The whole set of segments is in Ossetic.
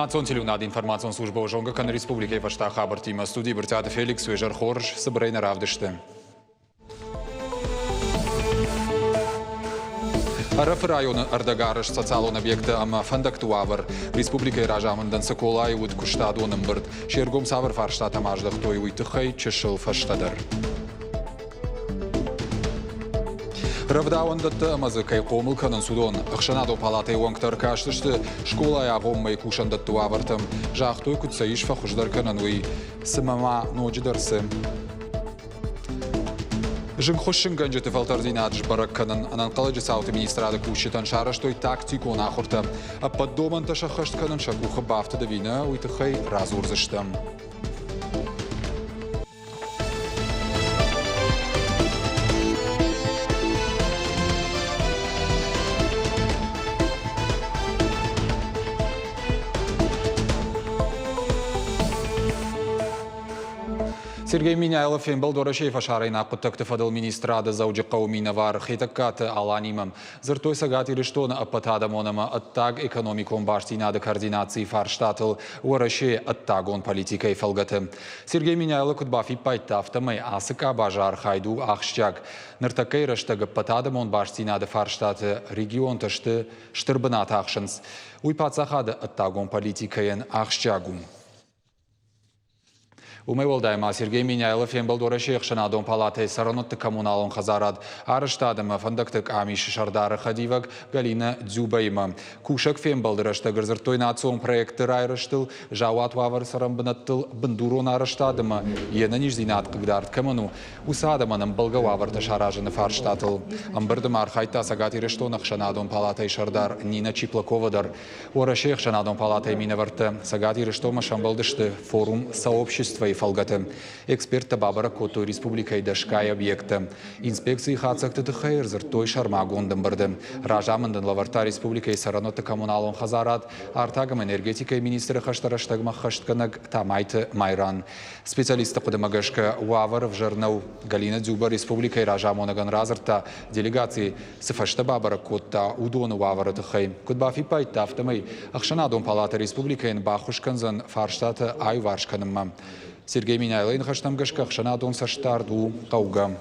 Национ телеуынады информацион службӕ зонгӕ кӕны республикӕйы фӕстаг хабӕрттимӕ. Студийы Брытъиаты Феликс уе зӕр хорз, цыбырӕй нӕ равдысты. Ӕрӕфы районы ӕрдӕгарӕзт социалон объекты ӕмӕ фӕндӕгты уавӕр. Республикӕйы разамындӕн Цыколайы уыд куыстадон ӕмбырд. Се ргом цавӕр фарстатӕм аздӕхтой, уый тыххӕй чысыл фӕстӕдӕр. Рӕвдауӕндӕттӕ ӕмӕ дзы кӕй хъомыл кӕнынц, уыдон ӕхсӕнадон палатӕйы уӕнгтӕ ӕркастысты скъолайы агъоммӕйы кусӕндӕтты уавӕртӕм. Загътой, куыд сӕ ис фӕхуыздӕр кӕнӕн, уый. Цымӕ ма ноджыдӕр цы? Зынгхуыссынгӕнджыты фӕлтӕрдзинад сбӕрӕг кӕнын ӕнӕнхъӕлӕджы цауты министрады кусджытӕн сарӕзтой тактикон ахуыртӕ. Ӕппӕт домӕнтӕ сӕххӕст кӕнын сӕ къухы бафтыд ӕви нӕ, уый тыххӕй радзурдзыстӕм. Сергей Меняйло фембӕлд Уӕрӕсейы фӕсарӕйнаг хъуыддӕгты фӕдыл министрады Дзӕуджыхъӕуы минӕвар Хетӕгкаты Аланимӕ. Дзырдтой Цӕгат Ирыстоны ӕппӕтадӕмон ӕмӕ ӕддаг экономикон бастдзинады координацийы фарстатыл Уӕрӕсейы ӕддагон политикӕйы фӕлгӕты. Сергей Меняйло куыд бафиппайдта, афтӕмӕй ацы къабазы архайд у ахсджиаг. Ныртӕккӕйы рӕстӕг ӕппӕтадӕмон бастдзинады фарстаты регионтӕ сты стыр бынат ахсынц. Уый паддзахады ӕддагон политикӕйӕн ахсджиаг у. Уымӕй уӕлдай ма Сергей Меняйло фембӕлд Уӕрӕсейы ӕхсӕнадон палатӕйы цӕрӕнуӕтты коммуналон хӕдзарад, арӕзтад ӕмӕ фӕндӕгты къамисы сӕрдары хӕдивӕг Галина Дзюбаимӕ. Кусӕг фембӕлды рӕстӕг ӕрдзырдтой национ проектты райрӕзтыл, заууат уавӕры цӕрӕнбынӕттыл, бындурон арӕзтад ӕмӕ йе нӕниздзинад хъыгдард кӕмӕн у, уыцы адӕмӕн ӕмбӕлгӕ уавӕртӕ саразыны фарстатыл. Ӕмбырды ма архайдта Цӕгат Ирыстоны ӕхсӕнадон палатӕйы сӕрдар Нина Чиплакова дӕр. Уӕрӕсейы ӕхсӕнадон палатӕйы минӕвӕрттӕ Цӕгат Ирыстонмӕ сӕмбӕлдысты форум «Сообщество-йы фӕлгӕты. Эксперттӕ бабӕрӕг кодтой республикӕйы дӕсгай объекттӕ. Инспекцийы хатдзӕгты тыххӕй ӕрдзырдтой сӕрмагонд ӕмбырды. Разамынд ын лӕвӕрдта республикӕйы цӕрӕнуӕтты коммуналон хӕдзарад, артаг ӕмӕ энергетикӕйы министры хӕстӕ рӕстӕгмӕ ӕххӕстгӕнӕг Тамайты Майран. Специалистты хъуыдымӕ гӕсгӕ, уавӕр ӕвзӕр нӕу. Галина Дзюба республикӕйы разамонӕгӕн радзырдта, делегаци цы фӕстӕ бабӕрӕг кодта, уыдоны уавӕры тыххӕй. Куыд бафиппайдта, афтӕмӕй Ӕхсӕнадон палатӕ республикӕйӕн баххуыс кӕндзӕн фарстатӕ аиуварс кӕнынмӕ. Сергей Меняйлойы ныхӕстӕм гӕсгӕ ӕхсӕнадон цӕстдард у хъӕугӕ.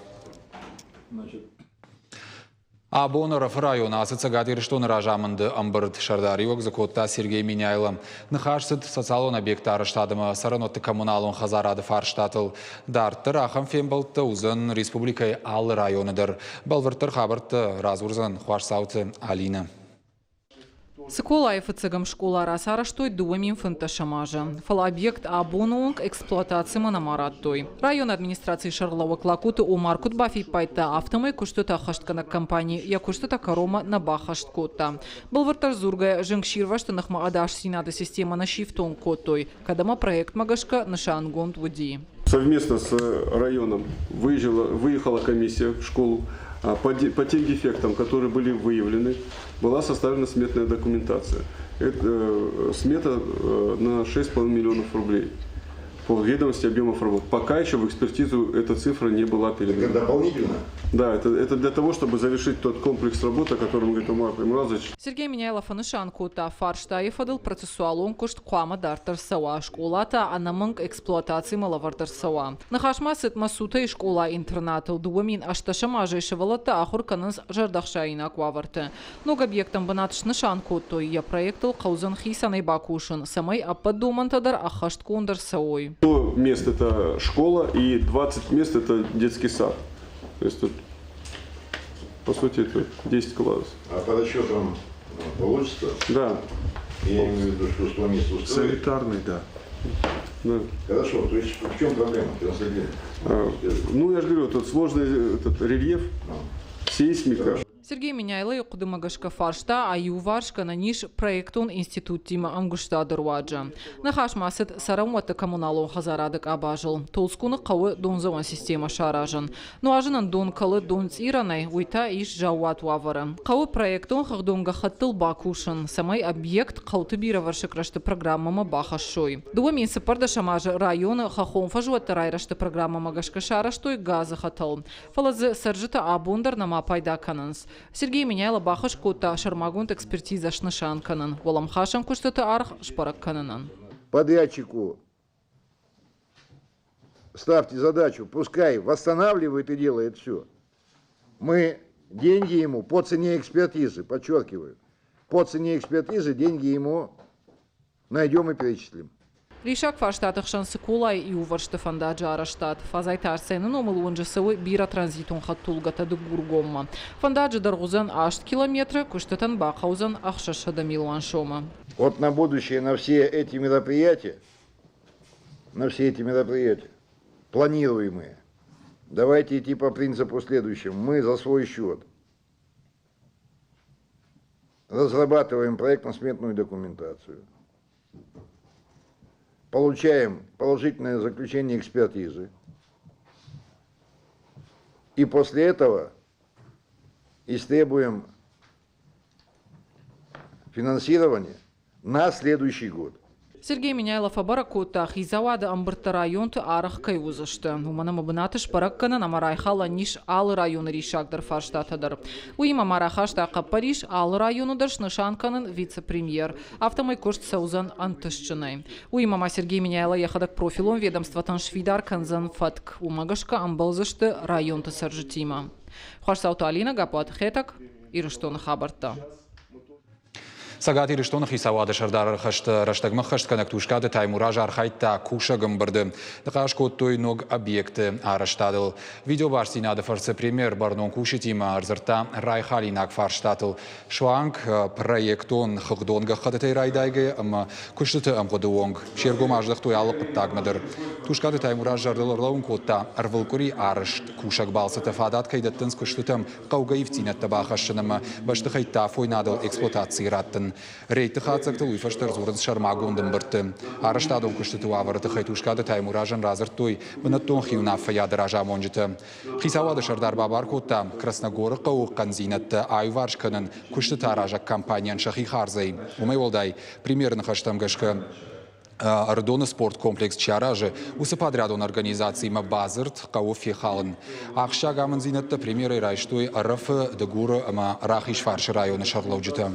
Абон Ӕрӕфы районы ацы Цӕгат Ирыстоны разамынды ӕмбырд сӕрдариуӕг дзы кодта Сергей Меняйло. Ныхас цыд социалон объектты арӕзтад ӕмӕ цӕрӕнуӕтты коммуналон хӕдзарады фарстатыл. Дарддӕр ахӕм фембӕлдтӕ уыдзӕн республикӕйы алы районы дӕр. Бӕлвырддӕр хабӕрттӕ радзурдзӕн Хуасдзауты Алинӕ. Цыколайы фыццӕгӕм скъола рацарӕзтой 2015 азы, фӕлӕ объект абоны онг эксплуатацимӕ нӕма радтой. Районы администрацийы сӕргълӕууӕг Лакуты Омар куыд бафиппайдта, афтӕмӕй куыстытӕ ӕххӕстгӕнӕг компани йӕ куыстытӕ кӕронмӕ нӕ баххӕст кодта. Бӕлвырддӕр дзургӕйӕ, зынгсирвӕзты ныхмӕ ӕдасдзинады системӕ нӕ сифтонг кодтой, кӕд ӕмӕ проектмӕ гӕсгӕ нысангонд уыди. Совместно с районом выезжала, выехала комиссия в школу. По, по тем дефектам, которые были выявлены, была составлена сметная документация. Это, смета на 6,5 миллионов рублей по ведомости объемов работ. Пока еще в экспертизу эта цифра не была передана. Это дополнительно? Да, это для того, чтобы завершить тот комплекс работ, о котором говорит Умар Имразович. Сергей Меняйло фӕнысан кодта, фарстайы фӕдыл процессуалон куыст хъуамӕ дарддӕр цӕуа, скъолатӕ ӕнӕмӕнг эксплуатацимӕ лӕвӕрд ӕрцӕуа. Ныхас ма цыд Масутӕйы скъола-интернатыл 2018 азӕй сывӕллӕттӕ ахуыр кӕнынц зӕрдӕхсаинаг уавӕрты. Ног объектӕн бынат снысан кодтой, йӕ проектыл хъӕудзӕн хицӕнӕй бакусын, цӕмӕй ӕппӕт домӕнтӕ дӕр ӕххӕстгонд ӕрцӕуой. 100 мест это школа и 20 мест это детский сад. То есть тут, по сути, это 10 классов. А по расчетам получится? Да. Я имею в виду, что 100 мест устроит. Санитарный, да. Да. Хорошо, то есть в чем проблема? Ну, я же говорю, тут сложный этот рельеф, сейсмика. Сергей Меняйлойы хъуыдымӕ гӕсгӕ фарста аиуварс кӕнӕн ис проектон институттимӕ ӕмгуыстады руаджы. Ныхас ма цыд цӕрӕнуӕтты коммуналон хӕдзарады къабазыл. Толдзгуны хъӕуы дондзӕуӕн системӕ саразын. Нуазынӕн дон кӕлы донцъирӕнӕй, уый та ис заууат уавӕры. Хъӕуы проектон хыгъдон гӕххӕттыл бакусын, цӕмӕй объект хъӕуты бирӕвӕрсыг рӕзты программӕмӕ бахӕссой. 2014 азы районы хӕххон фӕзуӕтты райрӕзты программӕмӕ гӕсгӕ сарӕзтой газы хӕтӕл. Фӕлӕ дзы цӕрджытӕ абон дӕр нӕма пайда кӕнынц. Сергей Меняйло бахӕс кодта сӕрмагонд экспертизӕ снысан кӕнын, уӕлӕмхасӕн куыстыты аргъ сбӕрӕг кӕнынӕн. Подрядчику ставьте задачу, пускай восстанавливает и делает все. Мы деньги ему по цене экспертизы, подчеркиваю, по цене экспертизы деньги ему найдем и перечислим. Риссаг фарстаты хсӕн Цыколайы иувӕрсты фӕндаджы арӕзтад. Фазайты Арсены номыл уынджы цӕуы бирӕ транзитон хӕдтулгӕтӕ Дыгургоммӕ. Фӕндаджы дӕргъ уыдзӕн 8 километры, куыстытӕн бахъӕудзӕн 600 милуан сомы. Вот на будущее на все эти мероприятия, на все эти мероприятия, планируемые, давайте идти по принципу следующему. Мы за свой счет разрабатываем проектно-сметную документацию, получаем положительное заключение экспертизы, и после этого истребуем финансирование на следующий год. Сергей Меняйло фӕбӕрӕг кодта, хицауады ӕмбырдтӕ районты арӕх кӕй уыдзысты. Уымӕн ӕмӕ бынаты сбӕрӕг кӕнын ӕмӕ райхалӕн ис алы районы риссагдӕр фарстатӕ дӕр. Уыимӕ ма рахаста хъӕппӕрис алы районы дӕр снысан кӕнын вице-премьер. Афтӕмӕй куыст цӕудзӕн ӕнтыстджынӕй. Уыимӕ ма Сергей Меняйло йӕхӕдӕг профилон ведомствотӕн сфидар кӕндзӕн фӕтк. Уымӕ гӕсгӕ ӕмбӕлдзысты районты цӕрджытимӕ. Хуасдзауты Алинӕ, Гаппуаты Хетӕг, Ирыстоны хабӕрттӕ. Цӕгат Ирыстоны хицауады сӕрдары хӕсты рӕстӕгмӕ ххӕстгӕнӕг Тускъаты Таймураз архайдта кусӕг ӕмбырды. Ныхас кодтой ног объекты арӕзтадыл. Видеобастдзинады фӕрцы премьер бӕрнон кусджытимӕ ӕрдзырдта райхалинаг фарстатыл. Суанг проектон хыгъдон гӕххӕттытӕй райдайгӕйӕ ӕмӕ куыстыты ӕмгъуыды онг се ргом аздӕхтой алы хъуыддагмӕ дӕр. Тускъаты Таймураз зӕрдыл ӕрлӕууын кодта, ӕрвылкъуыри арӕзт кусӕг балцытӕ фадат кӕй дӕттынц куыстытӕм хъӕугӕ ивддзинӕдтӕ бахӕссын ӕмӕ бӕстыхӕйттӕ афойнадыл эксплуатацийы раттын. Рейдты хатдзӕгтыл уый фӕстӕ ӕрдзурынц сӕрмагонд ӕмбырдты. Арӕзтадон куыстыты уавӕры тыххӕй Тускъаты Таймуразӕн радзырдтой бынӕттон хиуынаффӕйады разамонджытӕ. Хицауады сӕрдар бабар кодта Красногоры хъӕуы хъӕндзинӕдтӕ аиуварс кӕнын куыстытӕ аразӕг компанийӕн сӕхи хардзӕй. Уымӕй уӕлдай, премьеры ныхӕстӕм гӕсгӕ, Ӕрыдоны спорткомплекс чи аразы, уыцы подрядон организациимӕ бадзырд хъӕуы фехалын. Ахсджиаг амынддзинӕдтӕ премьерӕй райстой Ӕрӕфы, Дыгуры ӕмӕ Рахизфарсы районы сӕргълӕуджытӕ.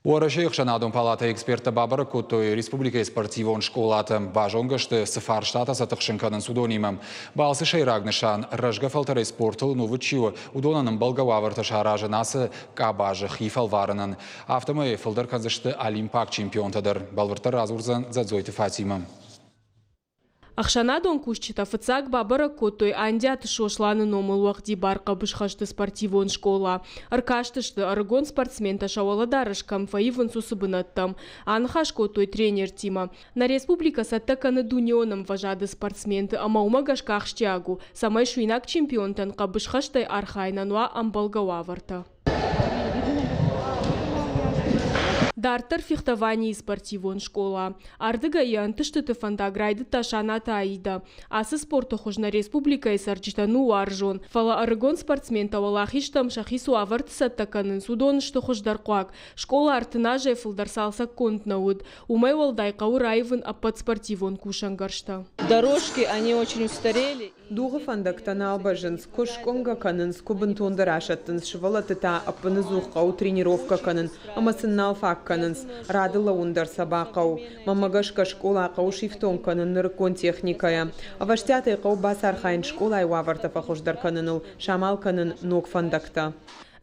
Уӕрӕсейы ӕхсӕнадон палатӕйы эксперттӕ бабӕрӕг кодтой республикӕйы спортивон скъолатӕ. Базонгӕ сты, цы фарстатӕ сӕ тыхсын кӕнынц, уыдонимӕ. Балцы сӕйраг нысан – рӕзгӕ фӕлтӕрӕй спортыл нувыд чи у, уыдонӕн ӕмбӕлгӕ уавӕртӕ саразын ацы къабазы хи фӕлварынӕн. Афтӕмӕй фылдӕр кӕндзысты олимпаг чемпионтӕ дӕр. Бӕлвырддӕр радзурдзӕн Дзӕдзойты Фатимӕ. Ӕхсӕнадон кусджытӕ фыццаг бабӕрӕг кодтой Андиаты Сосланы номыл уӕгъдибар хъӕбысхӕсты спортивон скъола. Ӕркастысты, ӕрыгон спортсментӕ сӕ уӕлӕдарӕс кӕм фӕивынц, уыцы бынӕттӕм. Аныхас кодтой тренертимӕ. Нӕ республикӕ цӕттӕ кӕны дунеон ӕмвӕзады спортсменты ӕмӕ уымӕ гӕсгӕ ахсджиаг у, цӕмӕй суинаг чемпионтӕн хъӕбысхӕстӕй архайынӕн уа ӕмбӕлгӕ уавӕртӕ. Дарддӕр фехтованийы спортивон скъола. Ардыгӕй йӕ ӕнтыстыты фӕндаг райдыдта Санаты Аидӕ. Ацы спорты хуыз нӕ республикӕйы цӕрджытӕн у уарзон. Фӕлӕ ӕрыгон спортсментӕ уӕлахизтӕм сӕхи цы уавӕрты цӕттӕ кӕнынц, уыдон сты хуыздӕрхъуаг. Скъола 30 азӕй фылдӕр цалцӕггонд нӕ уыд. Уымӕй уӕлдай хъӕуы раивын ӕппӕт спортивон кусӕнгӕрзтӕ. Дорожки, они очень устарели. Дугъы фӕндӕгтӕ нал бӕззынц, куы скъуынгӕ кӕнынц, куы бынтондӕр асӕттынц, сывӕллӕтты та ӕппыныдзух хъӕуы тренировкӕ кӕнын ӕмӕ сын нал фаг кӕнынц, рады лӕууын дӕр сӕ бахъӕуы. Мӕнмӕ гӕсгӕ скъола хъӕуы сифтонг кӕнын нырыккон техникӕйӕ. Ӕвӕстиатӕй хъӕуы бацархайын скъолайы уавӕртӕ фӕхуыздӕр кӕныныл, самал кӕнын ног фӕндӕгтӕ.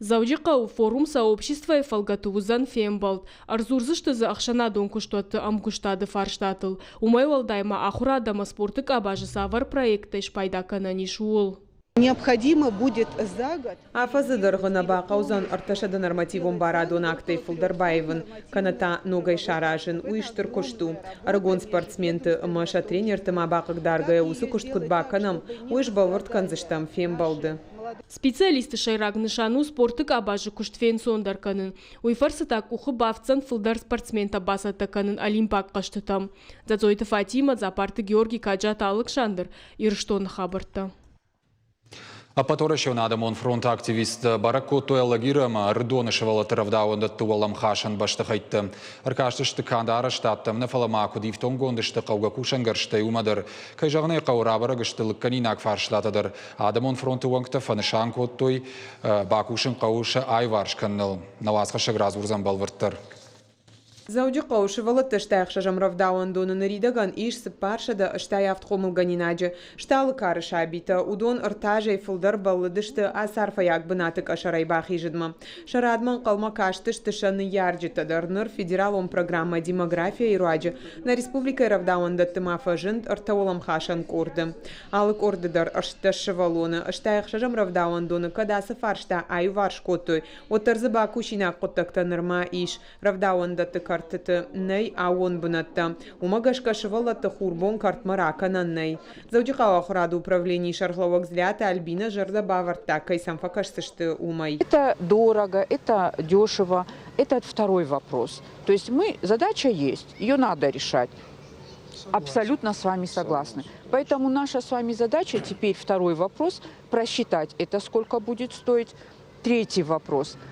Дзӕуджыхъӕуы форум сообществойы фӕлгӕты уыдзӕн фембӕлд. Ӕрдзурдзысты дзы ӕхсӕнадон куыстуӕтты ӕмгуыстады фарстатыл. Уымӕй уӕлдай ма ахуырад ӕмӕ спорты къабазы цавӕр проекттӕй спайда кӕнӕн ис, ууыл. Необходимо будет за год. Афӕдзы дӕргъы нӕ бахъӕудзӕн 300 нормативон барадон актӕй фылдӕр баивын, кӕнӕ та ногӕй саразын. Уый стыр куыст у. Ӕрыгон спортсменты ӕмӕ сӕ тренерты ма бахъыгдаргӕйӕ уыцы куыст куыд бакӕнӕм, уый сбӕлвырд кӕндзыстӕм фембӕлды. Специалисты сӕйраг нысан у спорты къабазы куыст фенцондӕр кӕнын. Уый фӕрцы та къухы бафтдзӕн фылдӕр спортсментӕ бацӕттӕ кӕнын Олимпаг хъӕзтытӕм. Дзӕцъойты Фатимӕ, Дзапарты Георги, Каджаты Алыксандр, Ирыстоны хабӕрттӕ. Ӕппӕтуӕрӕсеон адӕмон фронты активисттӕ бӕрӕг кодтой Алагиры ӕмӕ Ӕрыдоны сывӕллӕтты рӕвдауӕндӕтты уӕлӕмхасӕн бӕстыхӕйттӕ. Ӕркастысты канд арӕзтадтӕм нӕ, фӕлӕ ма куыд ифтонггонд сты хъӕугӕ кусӕнгӕрзтӕй, уымӕ дӕр. Кӕй зӕгъын ӕй хъӕуы, рабӕрӕг сты лыггӕнинаг фарстатӕ дӕр. Адӕмон фронты уӕнгтӕ фӕнысан кодтой, бакусын хъӕуы сӕ аиварс кӕныныл. Нӕ уацхӕссӕг радзурдзӕн бӕлвырддӕр. Дзӕуджыхъӕуы сывӕллӕтты 86-ӕм рӕвдауӕндоны ныридӕгӕн ис 487 хъомылгӕнинаджы. Стӕлы кары сабитӕ, уыдон ӕртӕ азӕй фылдӕр бӕллыдысты ацы арфӕйаг бынаты къӕсӕрӕй бахизынмӕ. Сӕ радмӕ ӕнхъӕлмӕ кастысты сӕ ныййарджытӕ дӕр. Ныр федералон программӕ «Демография-йы руаджы нӕ республикӕйы рӕвдауӕндӕтты ма фӕзынд ӕртӕ уӕлӕмхасӕн къорды. Алы къорды дӕр 18 сывӕллоны. 86-ӕм рӕвдауӕндоны кӕд ацы фарста аиуварс кодтой, уӕддӕр дзы бакусинаг хъуыддӕгтӕ нырма ис. Рӕвдауӕндӕтты кӕртыты нӕй аууон бынӕттӕ. Уымӕ гӕсгӕ сывӕллӕтты хурбон кӕртмӕ ракӕнӕн нӕй. Дзӕуджыхъӕуы ахуырады управленийы сӕргълӕууӕг Дзлиаты Альбинӕ зӕрдӕ бавӕрдта, кӕй сӕм фӕкӕсдзысты, уымӕй. Это дорого, это дешево, это второй вопрос. То есть мы, задача есть, ее надо решать. Абсолютно с вами согласны. Поэтому наша с вами задача теперь второй вопрос – просчитать это, сколько будет стоить. Третий вопрос –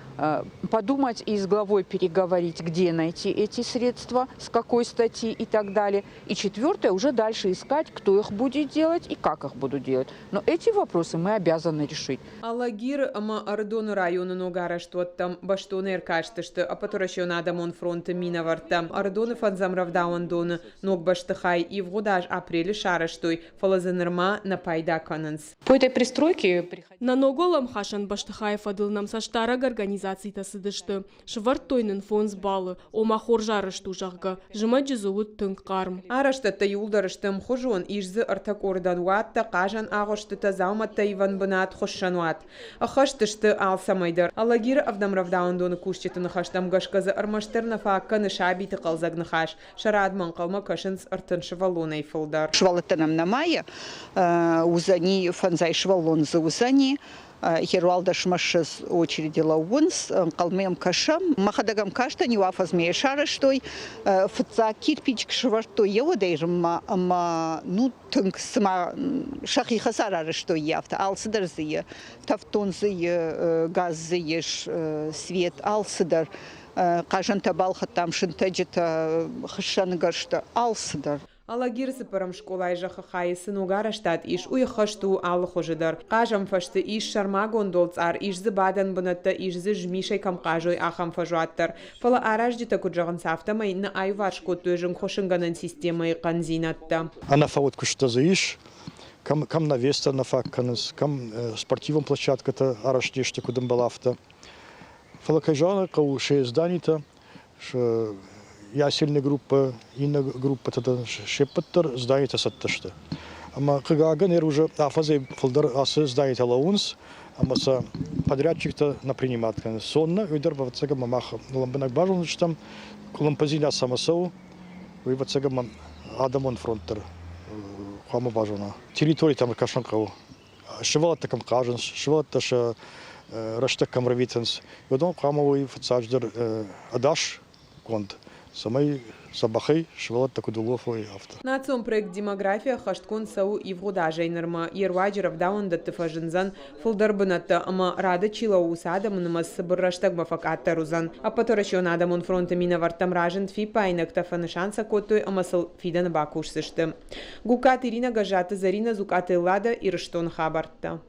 подумать и с главой переговорить, где найти эти средства, с какой статьи и так далее. И четвертое, уже дальше искать, кто их будет делать и как их будут делать. Но эти вопросы мы обязаны решить. Алагир ӕмӕ Ӕрыдоны районы ногарӕзт уӕттӕм бӕстон ӕркастысты Ӕппӕтуӕрӕсеон адӕмон фронты минӕвӕрттӕ. Ӕрыдоны фӕндзӕм рӕвдауӕндоны ног бӕстыхай ивгъуыд аз апрелы сарӕзтой, фӕлӕ дзы нырма нӕ пайда кӕнынц. По этой пристройке Нӕ ног уӕлӕмхасӕн бӕстыхайы фӕдыл нӕм цӕстдарӕг организацитӕ цыдысты. Сывӕрдтой нын фондз баллы, ома хорз арӕзт у, зӕгъгӕ. Зымӕджы дзы уыд тынг хъарм. Арӕзтӕдтӕ иууылдӕр сты ӕмхуызон, ис дзы ӕртӕ къордӕн уаттӕ, хъазӕн агъуыстытӕ, дзаумӕттӕ ивӕн бынат, хуыссӕнуат. Ӕххӕст сты алцӕмӕй дӕр. Алагиры ӕвдӕм рӕвдауӕндоны кусджыты ныхӕстӕм гӕсгӕ дзы ӕрмӕстдӕр нӕ фаг кӕны сабиты хъӕлдзӕг ныхас. Сӕ радмӕ ӕнхъӕлмӕ кӕсынц 30 сывӕллонӕй фылдӕр. Сывӕллӕттӕ нӕм нӕмайы, уыдзӕни фӕндзай сывӕллон дзы уыдзӕни. Херуалдӕсмӕ ссӕдз очереди лӕууынц, ӕнхъӕлмӕ йӕм кӕсӕм. Мӕхӕдӕг ӕм кастӕн, иу афӕдзмӕ йӕ сарӕзтой. Фыццаг кирпичик сӕвӕрдтой йӕ уӕдӕй зынмӕ ӕмӕ ну тынг цыма сӕхи хӕдзар арӕзтой афтӕ. Алцыдӕр дзы и, тӕвддон дзы и, газ дзы ис, свет, алцыдӕр. Хъазӕнтӕ балхӕдтам, сынтӕджытӕ, хыссӕнгӕрзтӕ, алцыдӕр. Алагиры цыппӕрӕм скъолайы зӕххы хайы цы ног арӕзтад ис, уый ӕххӕст у алы хуызы дӕр. Хъазӕн фӕзты ис сӕрмагонд уӕлцъар, ис дзы бадӕн бынӕттӕ, ис дзы змисӕй кӕм хъазой, ахӕм фӕзуат дӕр. Фӕлӕ аразджытӕ куыд зӕгъынц, афтӕмӕй нӕ аиуварс кодтой зынгхуыссынгӕнӕн системӕйы хъӕндзинӕдтӕ. Ӕнӕфӕуд куысттӕ дзы ис, кӕм, кӕм навестӕ нӕ фаг кӕнынц, кӕм спортивон площадкӕтӕ арӕзт не сты, куыд ӕмбӕлы, афтӕ. Фӕлӕ кӕй зӕгъын хъӕуы, се зданитӕ, ясельная группа, иннӕ группӕтӕ дӕр се ппӕт дӕр зданитӕ цӕттӕ сты. Ӕмӕ хъыгагӕн ӕр уже афӕдзӕй фылдӕр ацы зданитӕ лӕууынц, ӕмӕ сӕ подрядчиктӕ нӕ принимат кӕнынц. Сонна, уый дӕр, ӕвӕццӕгӕн, мах лӕмбынӕг базондзыстӕм, къуылымпыдзинад цӕмӕ цӕуы, уый, ӕвӕццӕгӕн, адӕмон фронт дӕр хъуамӕ базона. Территоритӕм ӕркӕсын хъӕуы. Сывӕллӕттӕ кӕм хъазынц, сывӕллӕттӕ сӕ рӕстӕг кӕм рвитынц, уыдон хъуамӕ уой фыццаджыдӕр ӕдасгонд, цӕмӕй дзӕбӕхӕй сывӕллӕттӕ куыд улӕфой, афтӕ. Национ проект «Демография» ӕххӕстгонд цӕуы ивгъуыд азӕй нырмӕ. Йе руаджы рӕвдауӕндӕтты фӕзындзӕн фылдӕр бынӕттӕ ӕмӕ рады чи лӕууы, уыцы адӕмы нымӕц цыбыр рӕстӕгмӕ фӕкъаддӕр уыдзӕн. Ӕппӕтуӕрӕсеон адӕмон фронты минӕвӕрттӕм разынд фиппаинӕгтӕ, фӕнысан сӕ кодтой ӕмӕ сыл фидӕны бакусдзысты. Гугкаты Иринӕ, Гӕззаты Зӕринӕ, Зукъаты Эллада, Ирыстоны хабӕрттӕ.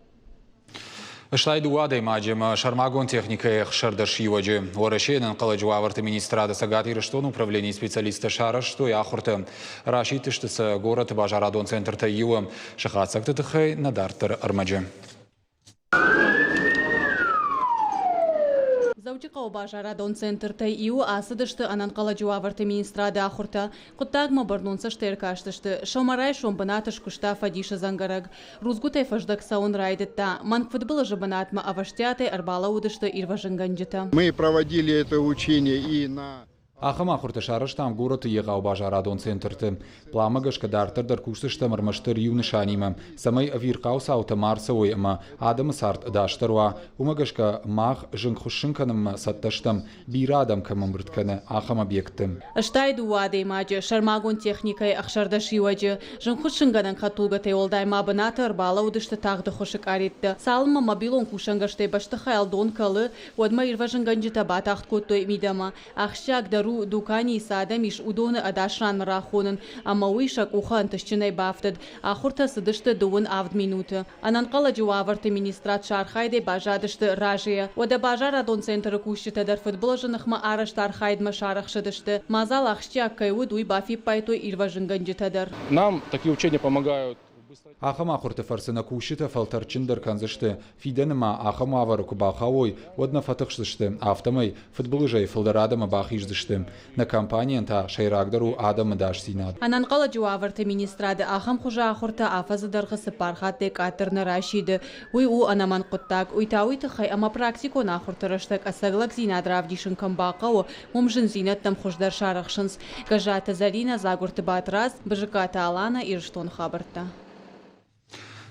Стай дыууӕ адӕймаджы ӕмӕ сӕрмагонд техникӕйы 16 иуӕджы. Уӕрӕсейы ӕнӕнхъӕлӕджы уавӕрты министрады Цӕгат Ирыстоны управленийы специалисттӕ сарӕзтой ахуыртӕ. Расидтысты сӕ горӕты базарадон центртӕй иуы. Сӕ хатдзӕгты тыххӕй нӕ дарддӕры ӕрмӕджы. Дзӕуджыхъӕуы базарадон центртӕй иуы ацыдысты ӕнӕнхъӕлӕджы уавӕрты министрады ахуыртӕ. Хъуыддагмӕ бӕрнон цӕстӕй ӕркастысты. Сӕумӕрайсом бынаты скуыста фӕдисы дзӕнгӕрӕг. Рудзгуытӕй фӕздӕг цӕуын райдыдта. Мӕнг фыдбылызы бынатмӕ ӕвӕстиатӕй ӕрбалӕууыдысты ирвӕзынгӕнджытӕ. Мы проводили это учение и на. Ахӕм ахуыртӕ сарӕзтам горӕты егъау базарадон центрты. Пъланмӕ гӕсгӕ дарддӕр дӕр кусдзыстӕм ӕрмӕстдӕр иу нысанимӕ, цӕмӕй ӕвирхъау цаутӕ ма ӕрцӕуой ӕмӕ адӕмы цард ӕдасдӕр уа. Уымӕ гӕсгӕ мах зынгхуыссын кӕнынмӕ цӕттӕ стӕм, бирӕ адӕм кӕм ӕмбырд кӕны, ахӕм объектты. 82 адӕймаджы, сӕрмагонд техникӕйы 16 иуӕджы. Зынгхуыссынгӕнӕн хӕдтулгӕтӕй уӕлдай ма бынаты ӕрбалӕууыдысты тагъд ӕххуысы къареттӕ. Цалынмӕ мобилон кусӕнгӕрзтӕй бӕстыхайыл дон кӕлы, уӕдмӕ ирвӕзынгӕнджытӕ батагъд кодтой мидӕмӕ. Ахсджиагдӕр у, дуканийы цы адӕм ис, уыдоны ӕдас ранмӕ рахонын, ӕмӕ уый сӕ къухы ӕнтыстджынӕй бафтыд. Ахуыртӕ цыдысты 37 минуты. Ӕнӕнхъӕлӕджы уавӕрты министрад сӕ архайдӕй баззадысты разыйӕ. Уӕдӕ базарадон центры кусджытӕ дӕр фыдбылызы ныхмӕ арӕзт архайдмӕ сарӕхсыдысты. Мадзал ахсджиаг кӕй уыд, уый бафиппайдтой ирвӕзынгӕнджытӕ дӕр. Нам такие учения помогают. Ахӕм ахуырты фӕрцы нӕ кусджытӕ фӕлтӕрдджындӕр кӕндзысты, фидӕны ма ахӕм уавӕры куы бахауой, уӕд нӕ фӕтыхсдзысты, афтӕмӕй фыдбылызӕй фылдӕр адӕмы бахиздзысты. Нӕ компанийӕн та сӕйрагдӕр у адӕмы ӕдасдзинад. Ӕнӕнхъӕлӕджы уавӕрты министрады ахӕм хуызы ахуыртӕ афӕдзы дӕргъы цыппар хаттӕй къаддӕр нӕ расиды. Уый у ӕнӕмӕнг хъуыддаг. Уый та уый тыххӕй, ӕмӕ практикон ахуырты рӕстӕг ӕцӕг лӕгдзинад равдисын кӕм бахъӕуы, уым зындзинӕдтӕм хуыздӕр сарӕхсынц. Гӕззаты Зӕлинӕ, Дзагуырты Батрадз, Бызыккаты Алана, Ирыстоны хабӕрттӕ.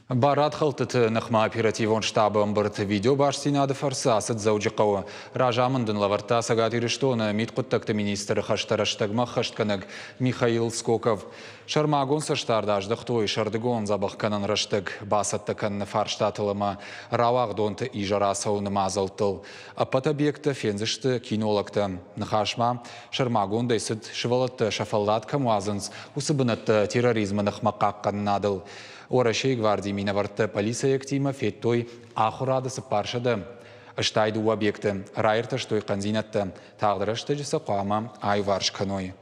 Барадхӕлдтыты ныхмӕ оперативон штабы ӕмбырд видеобастдзинады фӕрцы ацыд Дзӕуджыхъӕуы. Разамынд ын лӕвӕрдта Цӕгат Ирыстоны мидхъуыддӕгты министры хӕстӕ рӕстӕгмӕ ӕххӕстгӕнӕг Михаил Скоков. Сӕрмагонд цӕстдард аздӕхтой сӕрдыгон дзӕбӕхгӕнӕн рӕстӕг бацӕттӕ кӕныны фарстатыл ӕмӕ рауагъдонты изӕр ацӕуыны мадзӕлттыл. Ӕппӕт объекттӕ фендзысты кинологтӕ. Ныхас ма сӕрмагондӕй цыд, сывӕллӕттӕ сӕ фӕллад кӕм уадзынц, уыцы бынӕттӕ терроризмы ныхмӕ хъахъхъӕнынадыл. Уӕрӕсейы гвардийы минӕвӕрттӕ полицейӕгтимӕ федтой ахуырады 482 объекты, раиртӕстой хъӕндзинӕдтӕ, тагъд рӕстӕджы сӕ хъуамӕ аиуварс кӕной.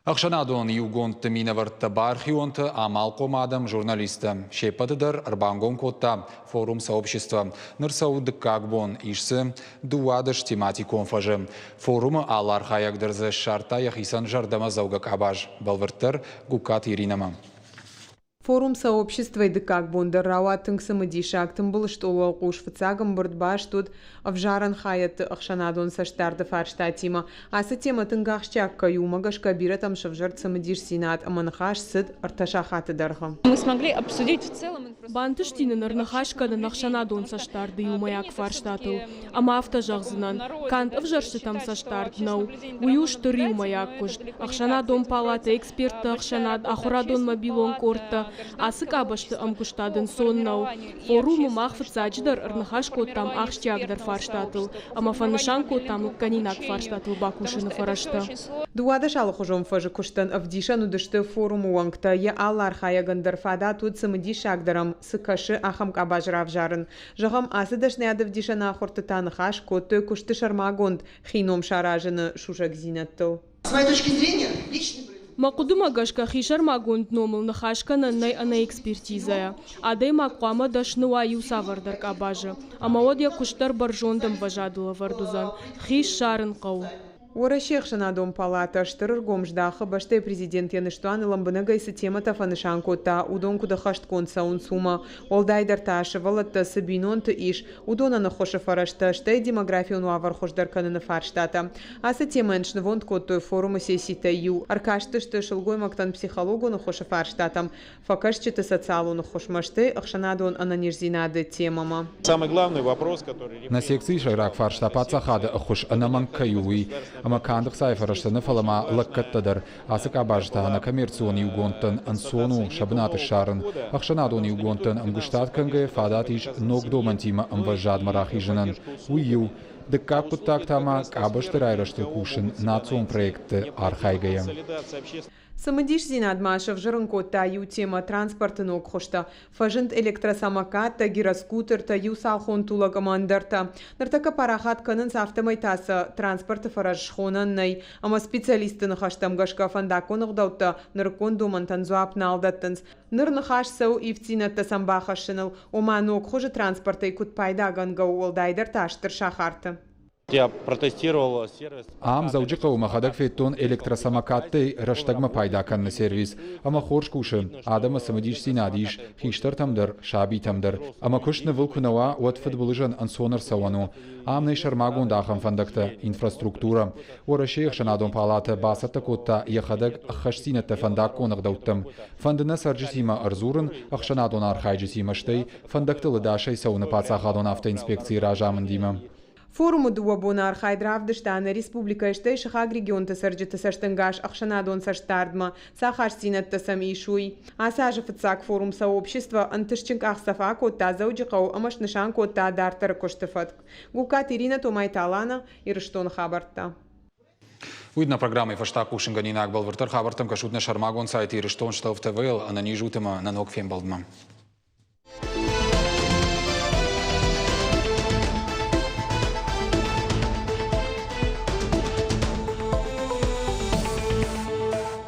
Ӕхсӕнадон иугондты минӕвӕрттӕ, бархионтӕ, амалхъом адӕм, журналисттӕ се ппӕты дӕр ӕрбангом кодта форум «Сообщество». Ныр цӕуы дыккаг бон, ис дзы 12 тематикон фӕзы. Форумы алы архайӕг дӕр дзы ссардта йӕхицӕн зӕрдӕмӕдзӕугӕ къабаз. Бӕлвырддӕр Гугкаты Иринӕмӕ. Форум «Сообщество»-йы дыккаг бон дӕр рауад тынг цымыдисаг. Тымбыл стъолы уӕлхъус фыццаг ӕмбырд баст уыд ӕвзарӕн хайӕдты ӕхсӕнадон цӕстдарды фарстатимӕ. Ацы темӕ тынг ахсджиаг кӕй у, уымӕ гӕсгӕ бирӕтӕм сӕвзӕрд цымыдисдзинад ӕмӕ ныхас цыд ӕртӕ сахаты дӕргъы. Мы смогли обсудить в целом. Бантысти нын ӕрныхас кӕнын ӕхсӕнадон цӕстдарды иумӕйаг фарстатыл. Ӕмӕ афтӕ зӕгъдзынӕн, канд ӕвзӕрстытӕм цӕстдард нӕу. Уый у стыр иумӕйаг куыст. Ӕхсӕнадон палатӕ, экспертты ӕхсӕнад, ахуырадон мобилон къордтӕ. Ацы къабӕзты ӕмгуыстад ӕнцон нӕу. Форумы мах фыццаджыдӕр ӕрныхас кодтам ахсджиагдӕр фарстатыл ӕмӕ фӕнысан кодтам лыггӕнинаг фарстатыл бакусыны фӕрӕзтӕ. 12 алыхуызон фӕзы куыстӕн ӕвдисӕн уыдысты форумы уӕнгтӕ. Йӕ алы архайӕгӕн дӕр фадат уыд цымыдисагдӕр ӕм цы кӕсы, ахӕм къабаз равзарын. Зӕгъӕм, ацы дӕсныйадӕвдисӕн ахуырты та ныхас кодтой куысты сӕрмагонд хи ном саразыны сусӕгдзинӕдтыл. С моей точки зрения, личный Мӕ хъуыдымӕ гӕсгӕ хисӕрмагонд номыл ныхас кӕнӕн нӕй ӕнӕ экспертизӕйӕ. Адӕймаг хъуамӕ дӕсны уа иу цавӕрдӕр къабазы, ӕмӕ уӕд йӕ куыст дӕр бӕрзонд ӕмвӕзадыл ӕвӕрд уыдзӕн. Хи ссарын хъӕуы. Уӕрӕсейы ӕхсӕнадон палатӕ стыр ӕргом здахы, бӕстӕйы президент йӕ ныстуаны лӕмбынӕгӕй цы темӕтӕ фӕнысан кодта, уыдон куыд ӕххӕстгонд цӕуынц, уымӕ. Уӕлдайдӕр та, сывӕллӕттӕ цы бинонты ис, уыдонӕн ӕххуысы фӕрӕзтӕ, стӕй демографион уавӕр хуыздӕр кӕныны фарстатӕ. Ацы темӕйӕн снывонд кодтой форумы сесситӕй иу. Ӕркастысты сылгоймӕгтӕн психологон ӕххуысы фарстатӕм, фӕкӕсджыты социалон ӕххуысмӕ, стӕй ӕхсӕнадон ӕнӕниздзинады темӕмӕ. Самый главный вопрос, который. Нӕ секцийы сӕйраг фарста паддзахады ӕххуыс ӕнӕмӕнг кӕй у, уый. Ӕмӕ канд ӕхцайы фӕрӕзтӕ нӕ, фӕлӕ ма лӕггӕдтӕ дӕр. Ацы къабазы та ӕнӕкоммерцион иугондтӕн ӕнцон у сӕ бынат ссарын. Ӕхсӕнадон иугондтӕн ӕмгуыстад кӕнгӕйӕ фадат ис ног домӕнтимӕ ӕмвӕзадмӕ рахизынӕн. Уый иу. Дыккаг хъуыддаг та ма къабӕзты райрӕзтыл кусын национ проектты архайгӕйӕ. Цымыдисдзинад ма сӕвзӕрын кодта иу темӕ транспорты ног хуызтӕ. Фӕзынд электросамокаттӕ, гироскутертӕ, иуцалхон тулӕг ӕмӕ ӕндӕртӕ. Ныртӕккӕ парахат кӕнынц, афтӕмӕй та сӕ транспорты фӕрӕз схонӕн нӕй. Ӕмӕ специалистты ныхӕстӕм гӕсгӕ фӕндаггон ӕгъдӕуттӕ нырыккон домӕнтӕн дзуапп нал дӕттынц. Ныр ныхас цӕуы ивддзинӕдтӕ сӕм бахӕссыныл, ома ног хуызы транспортӕй куыд пайдагӕнгӕ у, уӕлдайдӕр та стыр сахарты. Я протестировал сервис. Ам Дзӕуджыхъӕуы мӕхӕдӕг федтон электросамокаттӕй рӕстӕгмӕ пайда кӕныны сервис ӕмӕ хорз кусы, адӕмы цымыдисдзинад ис хистӕртӕм дӕр, сабитӕм дӕр. Ӕмӕ куыст нывыл куы нӕ уа, уӕд фыдбылызӕн ӕнцон ӕрцӕуӕн у. Ам нӕй сӕрмагонд ахӕм фӕндӕгтӕ, инфраструктурӕ. Уӕрӕсейы ӕхсӕнадон палатӕ бацӕттӕ кодта йӕхӕдӕг ӕххӕстдзинӕдтӕ фӕндаггон ӕгъдӕуттӕм. Фӕнды нӕ цӕрджытимӕ ӕрдзурын, ӕхсӕнадон архайджытимӕ, стӕй фӕндӕгтыл ӕдасӕй цӕуыны паддзахадон автоинспекцийы разамындимӕ. Форумы дыууӕ боны архайд равдыста нӕ республикӕйы стӕй сыхаг регионты цӕрджыты цӕстӕнгас ӕхсӕнадон цӕстдардмӕ, цы ахастдзинӕдтӕ сӕм ис, уый. Ацы азы фыццаг форум Сообщество ӕнтыстджын къахдзӕф акодта Дзӕуджыхъӕуы ӕмӕ снысан кодта дарддӕры куысты фӕтк. Гугкаты Иринӕ, Томайты Алана, Ирыстоны хабӕрттӕ. Уый нӕ программӕйы фӕстаг хъусынгӕнинаг бӕлвырддӕр хабӕрттӕм кӕсут нӕ сӕрмагонд сайт Ирыстон ТВ-йыл. Ӕнӕниз ут ӕмӕ нӕ ног фембӕлдмӕ.